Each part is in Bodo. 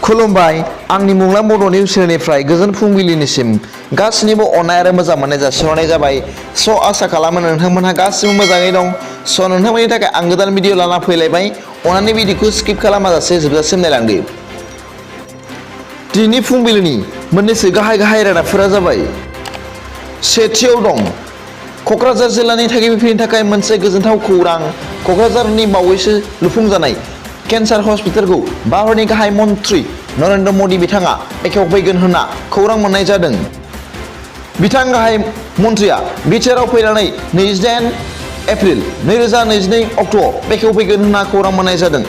खुलुमबाय आंनि मुंलां बड' निउस चेनेलनिफ्राय गोजोन फुंबिलिनिसिम गासिनिबो अननाय आरो मोजां मोननाय जासिहरनाय जाबाय। स' आसा खालामो नोंथांमोनहा गासिबो मोजाङै दं। स' नोंथांमोननि थाखाय आं गोदान भिडिअ लाना फैलायबाय। अननानै भिडिअखौ स्किप खालामाजासे जोबजासिम नायलांदो। दिनैनि फुंबिलिनि मोननैसो गाहाय रादाबफोरा जाबाय। सेथियाव दं क'क्राझार जिल्लानि थागिबिफोरनि थाखाय मोनसे गोजोनथाव खौरां। क'क्राझारनि बावैसो लुफुंजानाय केन्सार हस्पिटालखौ भारतनि गाहाय मन्त्रि नरेन्द्र मदि बिथाङा बेखेवफैगोन होनना खौरां मोननाय जादों। बिथां गाहाय मन्त्रिया बिटिआरआव फैनानै 28 एप्रिल 2022 अक्ट'आव बेखेवफैगोन होनना खौरां मोननाय जादों।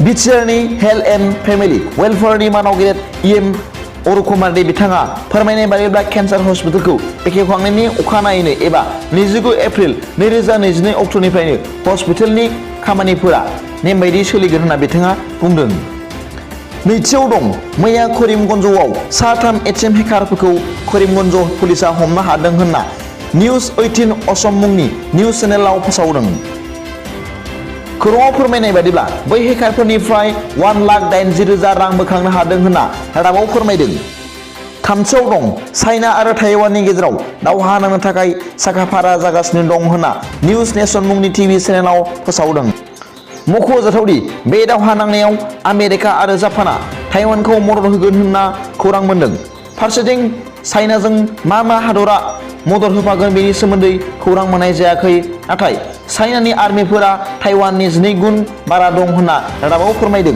बिटिआरनि हेल्थ एन्ड फेमिलि वेलफेयारनि मानाव गेदेर इएम अरुकुमार दे बिथाङा फोरमायनाय बायदिब्ला केन्सार हस्पिटालखौ बेखेवखांनायनि अखानायैनो एबा 29 एप्रिल 2022 अक्ट'निफ्रायनो हस्पिटालनि खामानिफोरा नेमबायदि सोलिगोन होनना बिथाङा बुंदों। नैथियाव दं मैया करिमगन्जआव सा3 एटिएम हेकारफोरखौ करिमगन्ज पुलिसा हमनो हादों होनना निउज 18 असम मुंनि निउज चेनेलाव फोसावदों। खौराङाव फोरमायनाय बायदिब्ला बै हेकारफोरनिफ्राय 1,80,000 रां बोखांनो हादों होनना रादाबाव फोरमायदों। थामथियाव दं चाइना आरो ताइवाननि गेजेराव दावहा नांनो थाखाय साखाफारा जागासिनो दं होनना निउज नेशन मुंनि टिभि चेनेलाव फोसावदों। मख'जाथावदि बे दावहा नांनायाव आमेरिका आरो जापानआ ताइवानखौ मदद होगोन होनना खौरां मोनदों। फारसेथिं चाइनाजों मा हादरा मदद होफागोन बेनि सोमोन्दै खौरां मोननाय जायाखै। नाथाय चाइनानि आर्मिफोरा ताइवाननि 2 गुन बारा दं होनना रादाबाव फोरमायदों।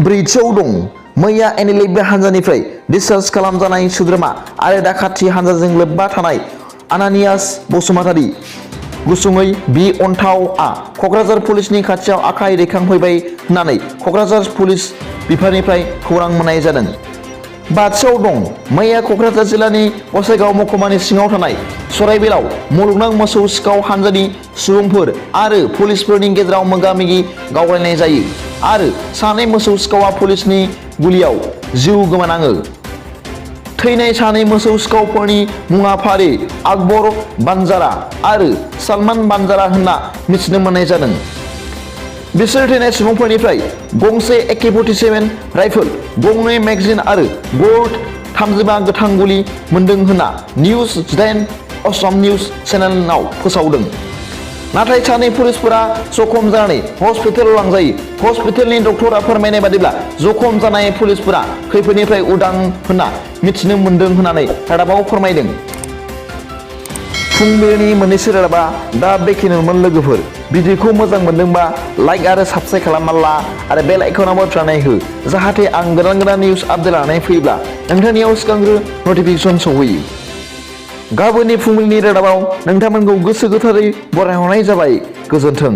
ब्रैथियाव दं मैया NLFB हानजानिफ्राय डिसचार्ज खालामजानाय सोद्रोमा आरो दाखाथि हानजाजों लोब्बा थानाय आनानियास बसुमतारी गुसुङै बि अन्थावआ क'क्राझार पुलिसनि खाथियाव आखाइ दैखांफैबाय होननानै क'क्राझार पुलिस बिफाननिफ्राय खौरां मोननाय जादों। बाथियाव दं मैया क'क्राझार जिल्लानि गसाइगाव महकुमानि सिङाव थानाय सराइबिलाव मुलुगनां मोसौ सिखाव हानजानि सुबुंफोर आरो पुलिसफोरनि गेजेराव मोगा-मोगि गावलायनाय जायो आरो सानै मोसौ सिखावआ पुलिसनि गुलियाव जिउ गोमानाङो। थैनाय सानै मोसौ सिखावफोरनि मुङा फारि आकबर बान्जारा आरो सलमान बान्जारा होनना मिथिनो मोननाय जादों। बिसोर थैनाय सुबुंफोरनिफ्राय गंसे AK-47 राइफल, 2 मेगजिन आरो गल्ड 35 गोथां गुलि मोनदों होनना निउज 18 असम निउज चेनेलाव फोसावदों। नाथाय सानै पुलिसफोरा जखम जानानै हस्पिटालाव लांजायो। हस्पिटालनि डक्टरा फोरमायनाय बादिब्ला जखम जानाय पुलिसफोरा खैफोदनिफ्राय उदां होनना मिथिनो मोनदों होननानै रादाबाव फोरमायदों। फुंबिलिनि मोननैसो रादाबा दा बेखिनिमोन लोगोफोर। भिडिअखौ मोजां मोनदोंबा लाइक आरो साबस्क्राइब खालामना ला आरो बेल आइकनावबो थुनानै हो जाहाथे आं गोदान निउस आपडेट लानानै फैयोब्ला नोंथांनियाव सिगांग्रो नटिफिकेसन सौहैयो। गाबोननि फुंबिलिनि रादाबाव नोंथांमोनखौ गोसो गोथारै बरायहरनाय जाबाय। गोजोन्थों।